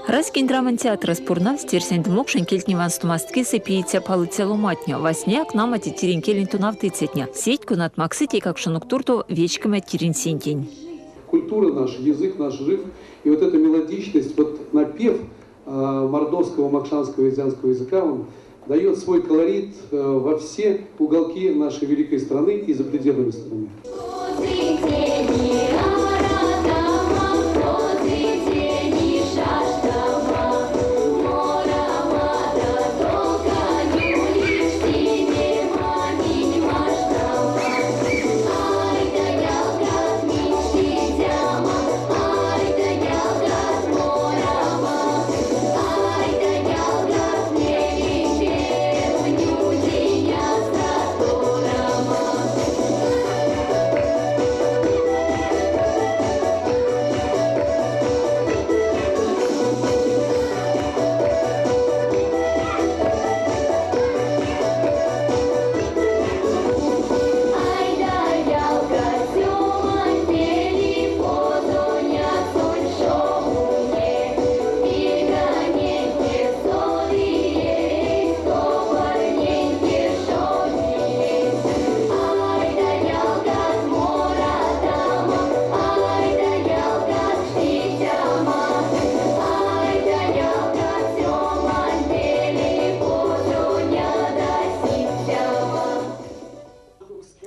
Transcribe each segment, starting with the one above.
Раськень драмань театрас пурнавсть эрзянь ды мокшонь кельтнень ванстомаст кисэ пииця-палыця ломантне. Васняяк, нама, те тиринь келень тонавтыцятне, сеть, конат максыть эйкакшонок туртов вечкема тиринсентень. Культура наша, язык наш жив. И вот эта мелодичность, вот напев мордовского, мокшанского, эрзянского языка, он дает свой колорит во все уголки нашей великой страны и за пределами страны.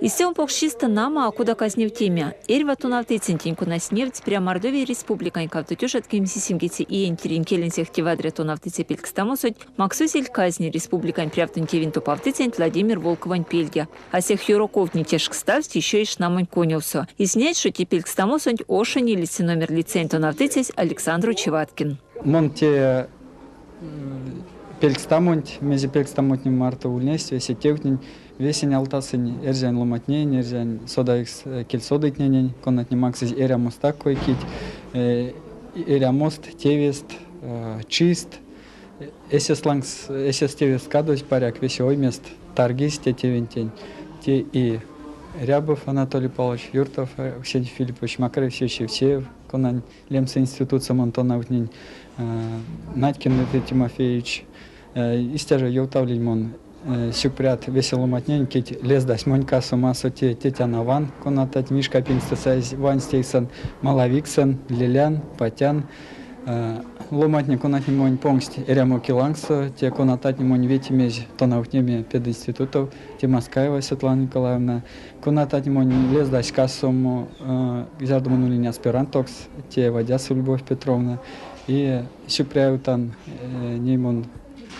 Истямо покшчистэ, нама, а кода казневтеме. Эрьва тонавтыцянтень, конась невтсь пря Мордовия Республикань 2027 иень тиринь келень сехте вадря тонавтыця пелькстамосонть, максозель казне республикань прявтонь тевень топавтыцянть Владимир Волковонь пельде. А сех ёроковтне тешкставсть ещё и шнамонь конёвсо. Изнясть жо те пелькстамосонть ошонь нилеце номер лицеень тонавтыцясь Александр Учеваткин. Мон те пелькстамонть, мезе пелькстамотне марто ульнесть, весе тевтнень весень алтасынь эрзянь ломантненень, эрзянь содавикс кельсодыйтненень, конатне максызь эрямост кой-кить, эрямост, тевест, чист, эсест лангс, эсест тевест кадозь, паряк, весе оймест таргизь те тевентень. Те и Рябов Анатолий Павлович, Юртов Арсений Филиппович, Макар Евсеевич Евсеев, конань лемсэ институтсо мон тонавтнинь, Надькин Дмитрий Тимофеевич, истя жо ёвтавлинь мон сюкпрят весе ломантненень, кить лездась монь касомасо, те тетян-аван, конатат Мишка пингстэ саезь вансть эйсэн, малавиксэн, лелян, патян. Ломантне, конатне монь понгсть эрямо ки лангсо, те конататне монь ветимизь тонавтнеме пединститутов, те Маскаева Светлана Николаевна, конататне монь лездась касомо, зярдо мон ульнинь аспирантокс, те Вадясова Любовь Петровна. И сюкпря ёвтан ней мон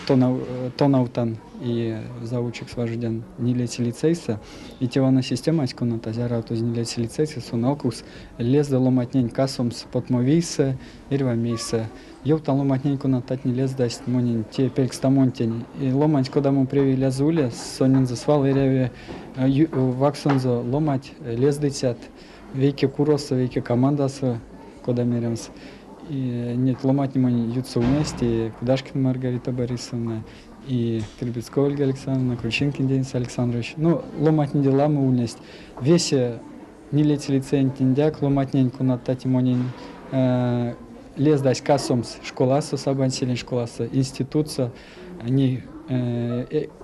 тонавтан и заучекс важодян нилеце лицейсэ. И те вана системась, коната зяро нилеце лицейсэ, сон алкукс лезды ломантнень касомс потмовийсэ, эрьва мейсэ. Ёвтан ломантнень, конататне лездасть монень те пелькстамонтень. И ломанть, кодамо прев илязо уле, сонензэ свал эряви вакссонзо ломать, лездыцят, вейке куросо, вейке командасо, кода меремс. И неть ломантне монь ютсо ульнесть, и Кудашкина Маргарита Борисовна, и Трубецкой Ольга Александровна, Кручинкин Денис Александрович. Ну, ломантне ламо ульнесть. Весе нилеце лицеентень ломантнень, конататне монень лездась касомс школасо, Сабанцелень школасо, институтсо, не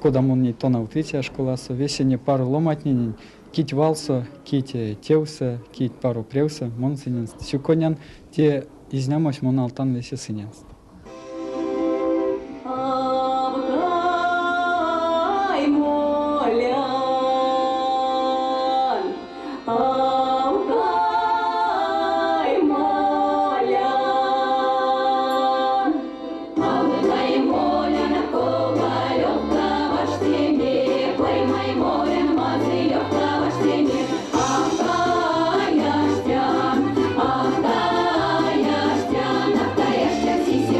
кодамо ней тонавтыця школасо, весе не паро ломантненень, кить валсо, кить тевсэ, кить паро превсэ, мон сыненст сюконян, те изнямось мон алтан весе сыненст. Авкай молян, авкай молян, авкай молян, Ковалевка ваштеме, поймай молян, Мазылевка ваштеме, авкай аштян, авкай аштян, авкай аштян, сисем.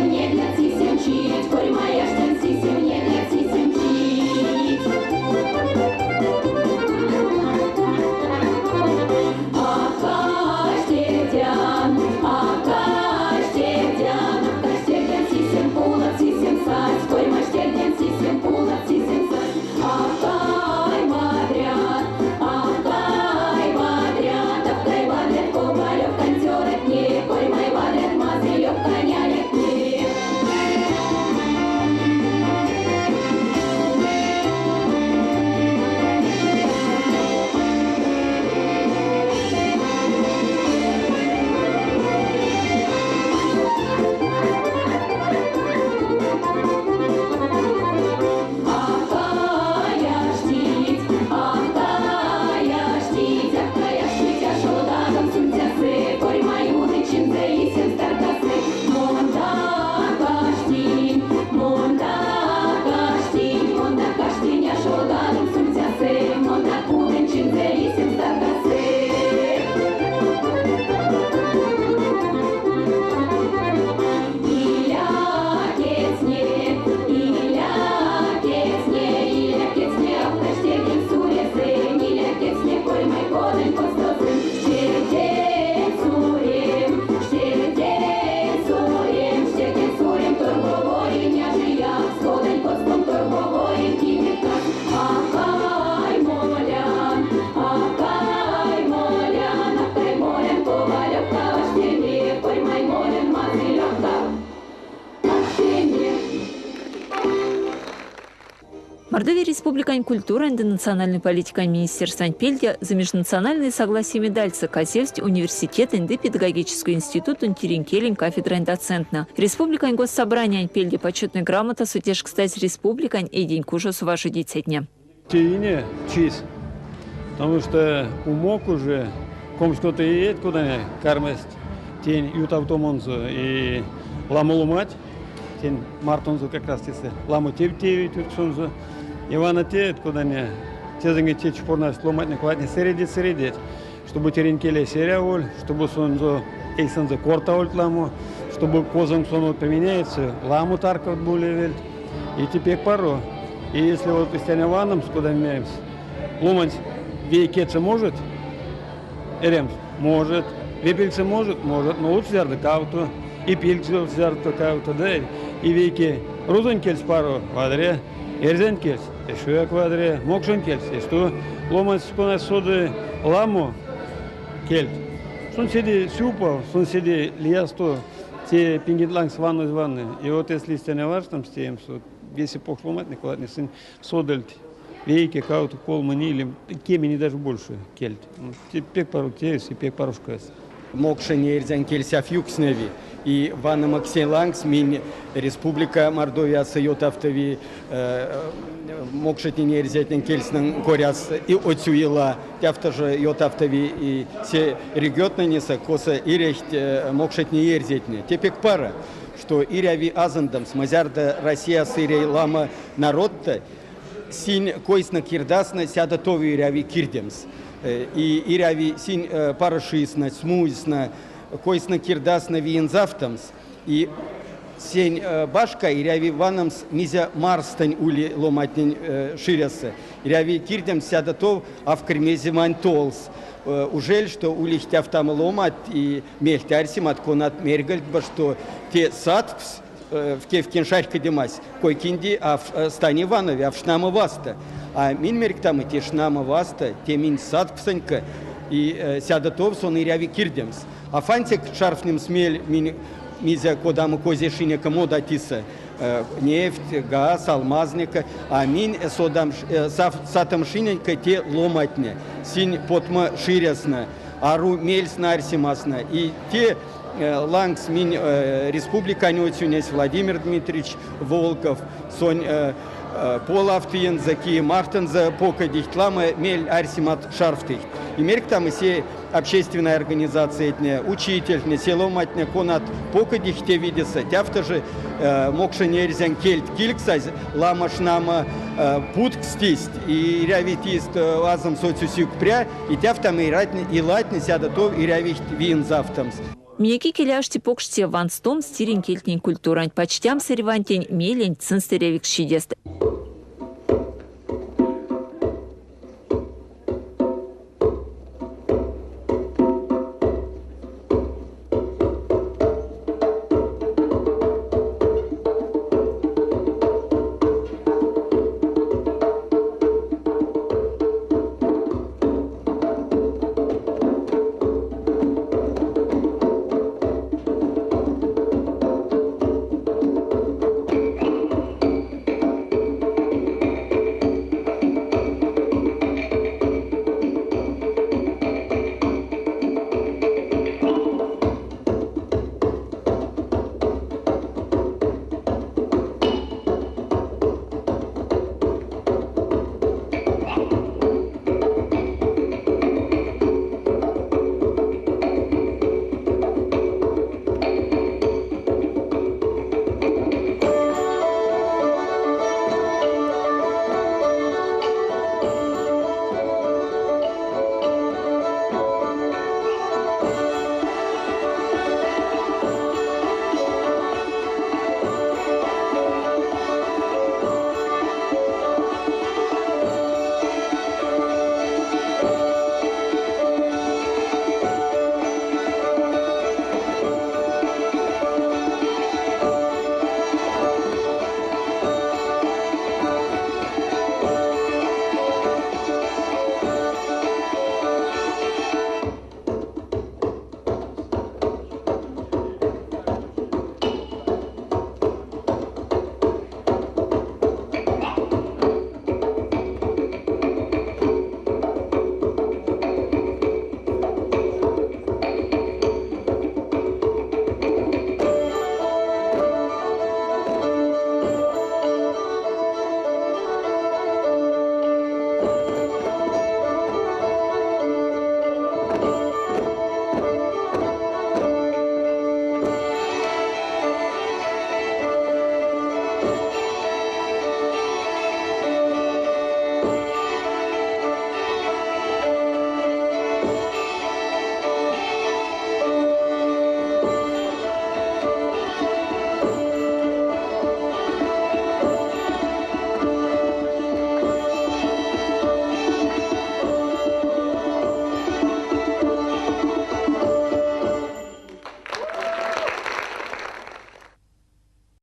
Мордовия Республикань культурань ды национальной политикань министерстванть пельде за межнациональное согласие медальсэ казевсть университетэнь ды педагогической институтонь тиринь келень кафедрань доценттнэ. Республикань Госсобраниянть пельде почетной грамотасо тешкстазь республикань эйдень кужосо важодицятне. Те ине чись, потому что умок уже 20 иеть кода кармасть тень ютавтомонзо и ламо ломать, тень мартонзо как раз тесэ ламо тевть теевить ютксонзо. И вана те, кода не тезэнь те чупорнасть ломатне, конатне сэредить сэредить, чтобы тиринь келесь эряволь, чтобы сонзо эйсэнзэ кортавольть ламо, чтобы козонь сон применяется, ламо таркат улевельть. И теперь паро. И если вот истяня ваномс, кода меняемся, ломансь вейкетьсэ может, эрямс может, ве пильгсэ может, может, но лучше зярдо кавто, и пильгсэ зярдо кавто, да, и вейке рузонь кельс паро вадря, эрзянь кельс эштёяк вадря, мокшонь кельс эштё ломансь кона соды ламо кельть. Сон седе сюпав, сон седе лиясто те пингенть лангс ваннозь ванны. И вот если истяня варштамс теемс, вот весе покш ломантне, конатне сынь содыльть вейке, кавто, колмо, ниле, кемень и даже больше кельть. Пек паро тевесь и пек паро шкась. Мокшонь эрзянь кельсь а юксневи. И ваномак сень лангс минь Республика Мордовиясо ютавтови мокшотнень эрзятнень кельтнень коряс и оцю ила, тявто жо ютавтови и се регионтнэсэ, косо эрить мокшотне эрзятне. Те пек паро, что эряви азандомс, зярдо Россиясо эри ламо народт, синь койстнэ кирдатне сядо тов эряви кирдемс. И эряви синь парочитне, смустне, койстнэ кирдатне виензавтомс. И сень башка эряви ваномс мезе марстонь ули ломантнень ширясо. Эряви кирдемс сядо тов авкирмеземань толс. Ужель, что улить тявтамо ломанть и мельть арсемат конат мерьгельть бы, что те саткс в кевкень чарькодемась кой-кинде а стани ванови, а шнамо васты. А минь мерьктяно те шнамо васты, те минь сатксонть и сядо тов сон эряви кирдемс. А ансяк шарфнемс мель минь мезе кодамо козяшинека модатнесэ, нефть, газ, алмазнека, а минь содам сатомшинека те ломантне, синь потмо ширястнэ, ару мельстнэ арсематне. И те лангс минь республикань оцюнесь Владимир Дмитриевич Волков, сон полавтынзе, ки мартонзо покодить ламо мель арсемат шарфтыть. И мерьктяно се общественной организациятне, учительтне, се ломантне, конат покодить те видесэ, тявто же мокшонь эрзянь кельть кильксазь ламо шнамо путкст тейсть, и эряви тест азомс сюкпря, и тявтомо илатне сядо тов эрявить виензавтомс. Минек икеле ашти покш тев ванстомс тиринь кельтнень культуранть, пачтямс эрьвантень меленть сынст эрявиксчидест.